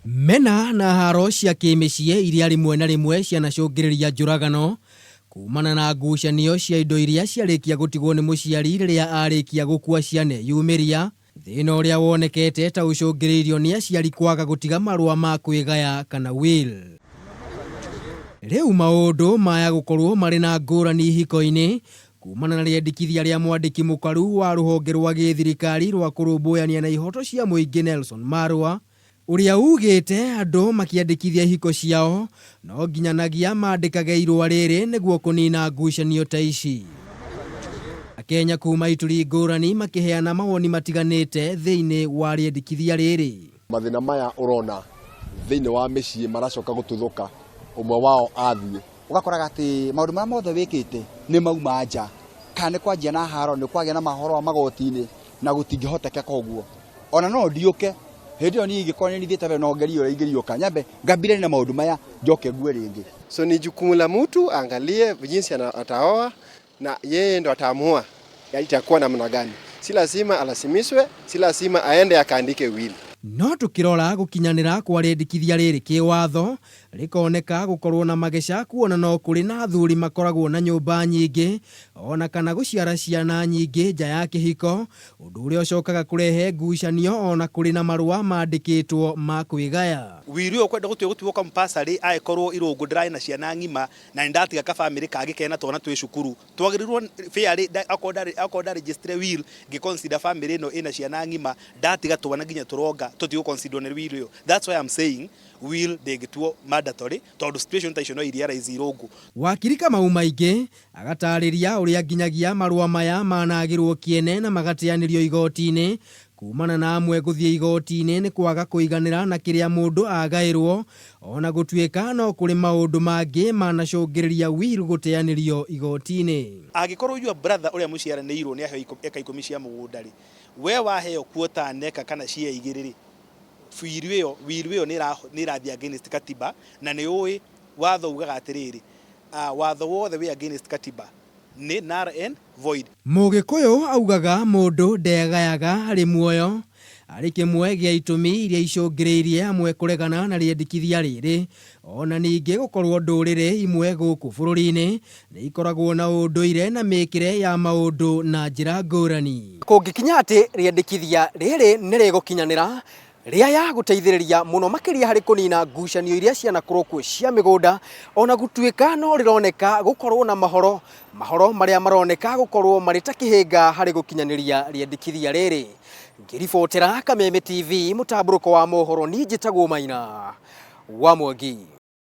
Mena na haro cia kĩmĩciĩ iria rĩmwe na rĩmwe cianacũngĩrĩria njũragano kumana na ngucanio cia indo iria ciarĩkia gũtigwo nĩ mũciari rĩrĩa arĩkia gũkua cianeyumĩria, thĩna ũrĩa wonekete ta ũcũngĩrĩirio nĩ aciari kwaga gũtiga marũa ma kwĩgaya kana will. Rĩu maũndũ maya gũkorwo marĩ na ngũrani ihiko-inĩ kumana na rĩendikithia rĩa mwandĩki mũkaru wa rũhonge rwa gĩthirikari rwa kũrũmbũyania na ihoto cia mũingĩ Nelson Marwa, ũrĩa ugĩte andũ makĩandĩkithia ihiko ciao no nginyanagia mandĩkage irũa rĩrĩ nĩguo kũnina ngucanio ta ici. Akenya kuma ituri ngũrani makĩheana mawoni matiganĩte thĩinĩ wa rĩendikithia rĩrĩ. Mathĩna maya ũrona thĩinĩ wa mĩciĩ maracoka gũtuthũka ũmwe wao athiĩ. Ũgakoraga atĩ maũndũ marĩa mothe wĩkĩte nĩ mauma nja, kana nĩ kwanjia na haro, nĩ kwagĩa na mahoro wa magoti-inĩ na gũtingĩhotekeka ũguo. Ona no ndiũke hĩndĩ ĩyo niĩ ingĩkorwo nĩ nithiĩte mbere no ngerie ũrĩa ingĩriũka, nyambe ngambire na maũndũ maya njoke ngue rĩngĩ. So ni jukumu la mtu aangalie jinsi ataoa na yeye ndo ataamua itakuwa namna gani. Si lazima alasimishwe, si lazima aende akaandike will. No tũkĩrora gũkinyanĩra kwa rĩendikithia rĩrĩ kĩwatho rĩkoneka gũkorwo na mageca kuona no kũrĩ na athuri makoragwo na nyũmba nyingĩ ona kana gũciara ciana nyingĩ nja ya kĩhiko, ũndũ ũrĩa ũcokaga kũrehe ngucanio ona kũrĩ na marũa mandĩkĩtwo ma kwĩgaya. Will ũyũ kwenda gũtua gũtuo compulsory angĩkorwo Irũngũ ndĩrarĩ na ciana ng'ima na nĩ ndatiga kabamĩrĩ kangĩ kena twana twĩ cukuru, twagĩrĩirwo fairly akorwo nda register will ngĩ consider family ĩno ĩna ciana ng'ima, ndatiga twana nginya tũronga tũtigũ consider nĩ will ĩyo. That's why I'm saying will ndĩngĩtuo mandatory tondũ situation ta icio no iria arise Irũngũ. Wakiri Kamau Maingĩ agatarĩria ũrĩa nginyagia marũa maya managĩrwo kĩene na magateanĩrio igoti-inĩ kumana na amwe gũthiĩ igoti-inĩ nĩ kwaga kũiganĩra na kĩrĩa mũndũ agaĩrwo ona gũtuĩka no kũrĩ maũndũ mangĩ manacũngĩrĩria will gũteanĩrio igoti-inĩ. Angĩkorwo your brother ũrĩa mũciaranĩirwo nĩ aheo eka 10 cia mũgũnda rĩ, we waheo quarter neka kana cia 2 rĩ, will ĩyo nĩ ĩrathiĩ against katiba, na nĩ ũĩ watho ugaga atĩrĩrĩ, watho wothe wĩ against katiba nĩ null and void. Mũgĩkũyũ augaga mũndũ ndegayaga arĩ muoyo, arĩ kĩmwe gĩa itũmi iria icũngĩrĩirie amwe kũregana na rĩendikithia rĩrĩ, ona ningĩ gũkorwo ndũrĩrĩ imwe gũkũ bũrũri-inĩ nĩ ikoragwo na ũndũire na mĩkĩre ya maũndũ na njĩra ngũrani. Kũngĩkinya atĩ rĩendikithia rĩrĩ nĩ rĩgũkinyanĩra, rĩaya gũteithĩrĩria mũno makĩria harĩ kũnina ngucanio iria cianakorwo kuo cia mĩgũnda, ona gũtuĩka no rĩroneka gũkorwo na mahoro marĩa maroneka gũkorwo marĩ ta kĩhĩnga harĩ gũkinyanĩria rĩendikithia rĩrĩ. Ngĩribotera Kameme TV mũtambũrũko wa mohoro, niĩ njĩtagwo Maina wa Mwangi.